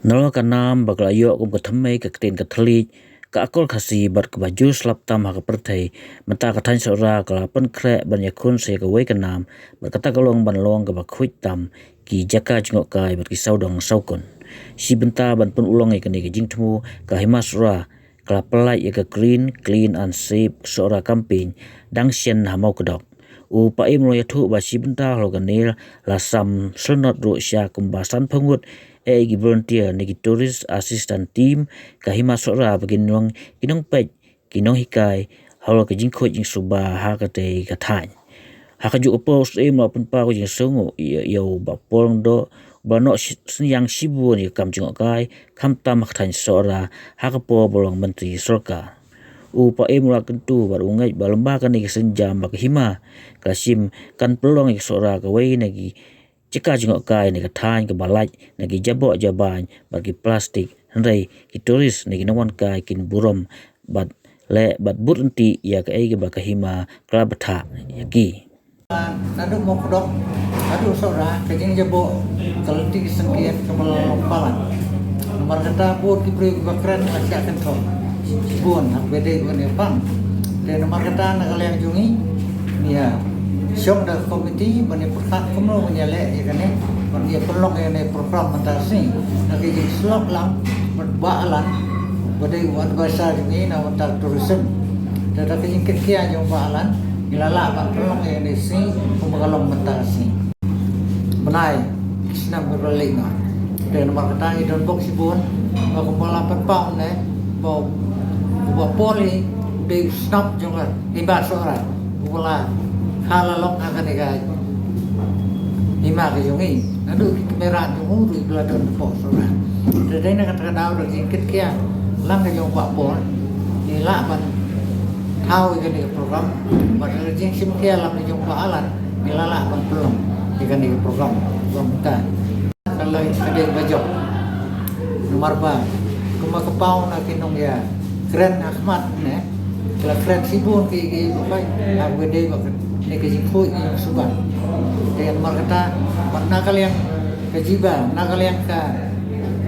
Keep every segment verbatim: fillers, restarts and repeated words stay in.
Nalor ka nam ba ka la ïoh kum ka thymmei ka ktien ka thylliej, ka akor Khasi bad kaba jur slap tam ha ka pyrthei, mynta ka thaiñ Sohra ka la pynkhreh ban ïakhun sa ïa kawei ka nam bad kata ka long ban long kaba khuid tam ki jaka jngohkai bad ki sawdong sawkun. Shi bynta ban pynurlong ïa kane ka jingthmu, ka Hima Sohra ka la pyllait ïa ka Green, Clean and Safe Sohra Campaign dang shen ha Mawkdok. U Paiem u la ïathuh ba shi bynta halor kane la sam shlonot ruh sha kumba sanphew ngut eh ki volunteer ne ki Tourist Assistance Team ka Hima Sohra ba kin long ki nongpeit, ki nonghikai halor ka jingkhuid jingsuba ha katei ka thaiñ. Ha kajuh ka por u Syiem u la pynpaw ka jingsngewnguh ïa, ïa u Bah Paul Lyngdoh, ba la noh shi-, synñiang shibun ïa ka kam jngohkai, khamtam ha ka thaiñ Sohra, ha ka por ba u long Myntri Sorkar. U Paiem u la kyntu bad u ngeit ba lyngba kane ka sienjam ba ka Hima ka la shim, kan pynlong ïa ka Sohra kawei na ki jaka jngohkai ne ka thaiñ kaba lait na ki jaboh jabain bad ki plastik, hynrei ki tourist ne ki nongwan kai kin burom bad leh bad bud ryntih ïa kaei kaba ka Hima ka la bthah ïa ki. Naduh Mawkdok haduh Sohra ka jingjaboh ka lynti ki syngkien kaba la long palat. Namar kata bun ki briew kiba kren la shah kynthoh bun haba dei ban ïa pang. Te namar kata na ka liang jong ngi, ngi ïa shong da ka komiti ban ïa pyrkhat kumno ban ïa leh ïa kane, ban ïa pynlong ïa kane program mynta ka sngi. Na ka jingsylok lang bad Bah Alan ba dei u advisor jong ngi na bynta tourism. Te da ka jingkitkhia jong Bah Alan ngi la lah ban pynlong ïa kane ka sngi kumba ka long mynta ka sngi. Bnai ki snem ba la leit noh. Te namar kata ngi don bok shibun ba kumba la pynpaw ne ba u Bah Paul hi u dei u snob jong ka Hima Sohra, uba la kha la long ha kane ka hima ka jong ngi. Naduh ki kmie rad jong u ruh ba la don hapoh Sohra. Te dei na kata ka daw da ka jingkitkhia lang ka jong u Bah Paul ngi lah ban thaw ïa kane ka program, bad da ka jingshim khia lang ka jong u Bah Alan ngi la lah ban pynlong ïa kane ka program. Ba mynta ka la ka dei ba jop. Namar ba kumba ka paw na ki nongïakren ha khmat ne, ki la kren shibun ki, ki, ki, ha kaba dei ba kane ka jingkhuid jingsuba. Te namar kata, bad na ka liang ka Jiba, na ka liang ka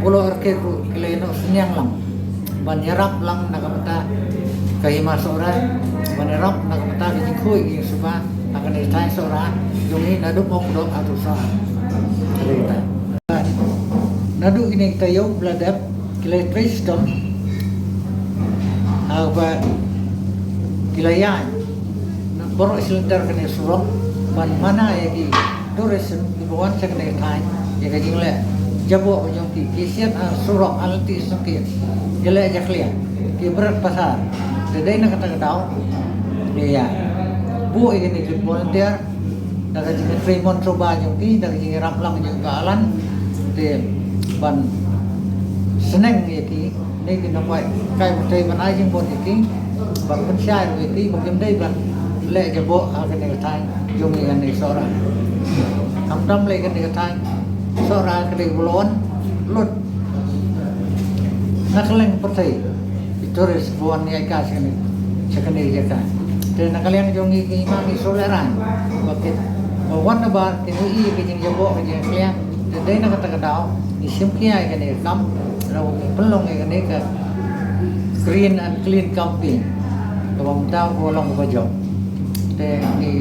Polo Arcade ruh ki la ïa noh synñiang lang ban ïarap lang na ka bynta ka Hima Sohra, ban ïarap na ka bynta ka jingkhuid jingsuba ha kane ka thaiñ Sohra jong ngi naduh Mawkdok haduh Sohra. Kata kata. Naduh kine ki taïew ba la dep ki la trei shitom ha kaba ki la ïaid na baroh shi lynter kane ka surok ban mana ïa ki tourism kiba wan sha kane ka thaiñ ïa ka jingleh jaboh ka jong ki. Ki siat ha surok, ha lynti syngkien, ki leh jakhlia, ki bret pasar. Te dei na kata ka daw ngi ïa buh ïa kine ki volunteer da ka jingtrei mon shuwa jong ki, da ka jingïarap lang jong ka Bah Alan, te ban sneng ïa ki ne ki nongwai kai pyrthei ban ai jingbun ïa ki, ban pynshai ruh ïa ki ba kim dei ban leh jaboh ha kane ka thaiñ jong ngi kane Sohra. Khamtam leh kane ka thaiñ Sohra ka dei ba la wan lut na kylleng pyrthei ki tourist ba wan ïaid ka sha kane, sha kane ka jaka. Te na ka liang jong ngi, ngi ma ngi sngewlehraiñ ba ki, ba wan nabar kin ïohi ïa ka jingjaboh ka jingkhlia. Te dei na kata ka daw ngi shim khia ïa kane ka kam, ngi pynlong ïa kane ka Green and Clean Campaign kaba mynta ka long kaba jop. Te ngi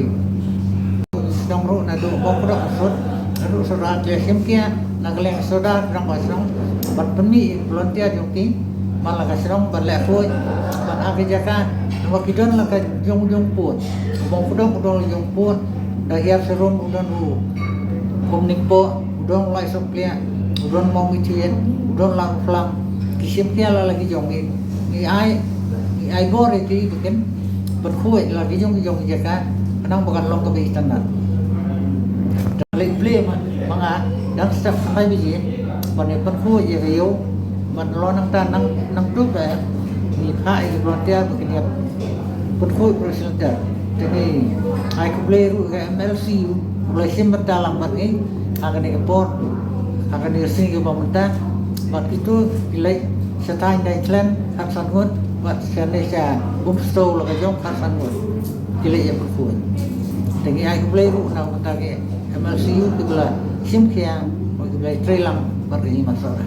sdang ruh naduh Mawkdok sut, naduh Sohra, te shim khia na ka liang Sohra, sdang ba sdang ban pynmih ïa ki volunteer jong ki man la ka sdang ban leh khuid ban ha ki jaka, namar ki don la ka jong jong pud. Mawkdok u don la jong pud, da Hiar Sarum u don u Kumningpoh, u don Laisokliah, u don Mawmynthiat, u don Langphlang. Ki shim khia la la ki jong ngi, ngi ai, ngi ai bor ïa ki ba kin pynkhuid la ki jong ki jong ki jaka khnang ba kan long kaba itynnad. Da leit blei ma, ma nga dang step khyndai baje ban ïa pynkhuid ïa ka ïew, ban long nangta nang, nang tup eh ngi phah ïa ki volunteer ba kin ïa pynkhuid baroh shi lynter. Te ngi ai khublei ruh ka M L C U ba la shim bynta lang bad ngi ha kane ka por, ha kane ka sngi kaba mynta. Bad kito ki leit sha thaiñ Daiñkhlen khatsan ngut, bad shane sha Bumstow la ka jong khatsan ngut ki leit ïa pynkhuid. Te ngi ai khublei ruh na ka bynta ki M L C U kiba la shim khia bad kiba la trei lang bad ka Hima Sohra.